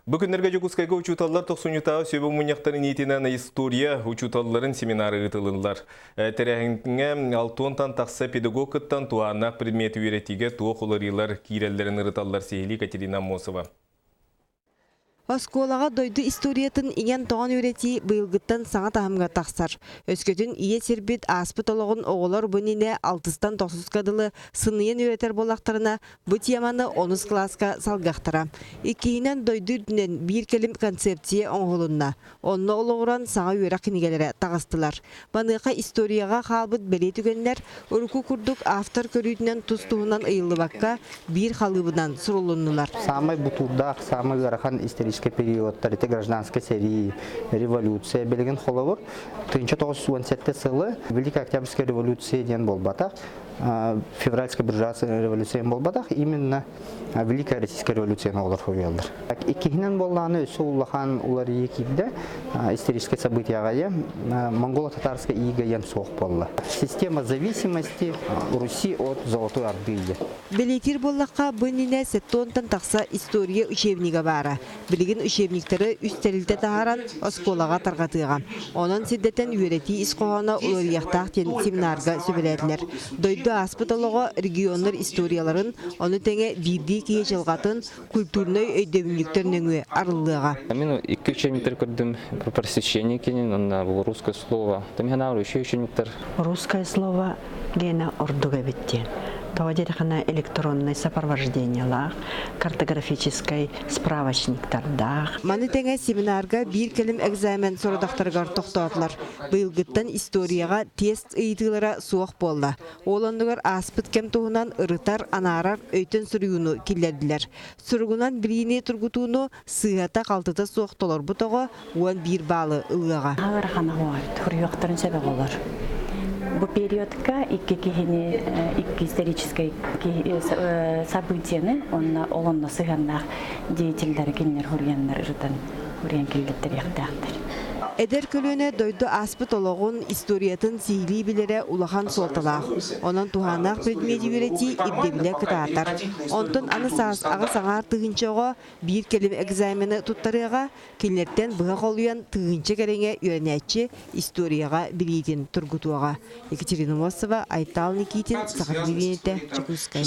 Бу күннэргэ Дьокуускайга учууталлар тохсунньутааҕы сүбэ мунньахтарын иитинэн история учууталларын семинары ыытылыннар. Тэрээһиҥҥэ алтыонтан тахса педагог кыттан туһааннаах предмети үөрэтиигэ туох уларыйыылар киирэллэрин ырыталлар. Сиһилии Катерина Аммосова. Оскуолаҕа дойду историятын иҥэн-тоҥон үөрэтии быйылгыттан саҥа таһымҥа тахсар. Өскөтүн ийэ сирбит ааспыт олоҕун оҕолор бу иннинэ алтыстан тохсуска дылы сыныйан үөрэтэр буоллахтарына, Бу теманы онус кылааска салгыахтара. Иккиһинэн, дойду үрдүнэн биир кэлим концепция оҥоһулунна. Онно олоҕуран саҥа үөрэх кинигэлэрэ таҕыстылар. Маныаха историяҕа хаалбыт бэлиэ түгэннэр урукку курдук автор көрүүтүнэн тус-туһунан ыйыллыбакка, биир халыыбынан сурулуннулар. Самай бутуурдаах, самай ыарахан историческай периодтар ити гражданскай сэрии, революция билигин холобур 1917 сылы Великая Октябрьская революция диэн буолбатах, февральская буржуазная революция буолбатах, именно Великая Российская революция оҕолор хоруйаллар. Иккиһинэн буоллаҕына өссө улахан уларыйыы киирдэ историческое событияҕа монголо-татарская иига диэн суох буолла. Система зависимости Руси от Золотой Орды диэн. Бэлиэтиир буоллахха, бу иннинэ сеттонтан тахса история учебнига баара. Билигин учебниктары үс тэрилтэ таһааран оскуолаҕа тарҕатыаҕа. Онон сирдэтэн үөрэтии ис хоһооно уларыйыахтаах диэн семинарга сүбэлээтилэр. Дойду ааспыт олоҕо регионнар историяларын, ону тэҥэ биирдии киһи дьылҕатын культурнай өйдөбүнньүктэр нөҥүө арыллыаҕа. Мин икки учебниктар көрдүм просвещение кинин уонна русское слово. Там еще учебниктар. Русское слово гена ордук эбит диэн. Тоҕо диэтэххинэ электроннай сопровождениелаах, картографическай справочниктардаах. Маны тэҥэ семинарга биир кэлим экзамен сорудахтарыгар тохтоотулар. Быйылгыттан историяҕа тест ыйытыылара суох буолла. Ол оннугар ааспыт кэм туһунан ырытар, анаарар өйтөн суруйууну киллэрдилэр. Суругунан билиини тургутууну сыыһата-халтыта суох толорбут оҕо 11 баалы ылыаҕа. Ыарахан суруйуохтарын сөп оҕолор. Бу периодка икки киһини, икки историческай событияны уонна ол онно сыһыаннаах деятельдары кинилэр хуруйаннар ырытан хуруйан киллэртэриэхтээхтэр. Эдэр көлүөнэ дойду ааспыт олоҕун, историятын сиһилии билэрэ улахан суолталаах. Онон туһааннаах предмети үөрэтии ирдэбилэ кытаатар. Онтон аны саас аҕыс аҥаар тыһыынча оҕо биир кэлим экзамены туттарыаҕа, кинилэртэн быһа холуйан тыһыынча кэриҥэ үөрэнээччи историяҕа билиитин тургутуоҕа. Екатерина Мосова, Айтал Никитин, Саха телевидениетэ, Дьокуускай.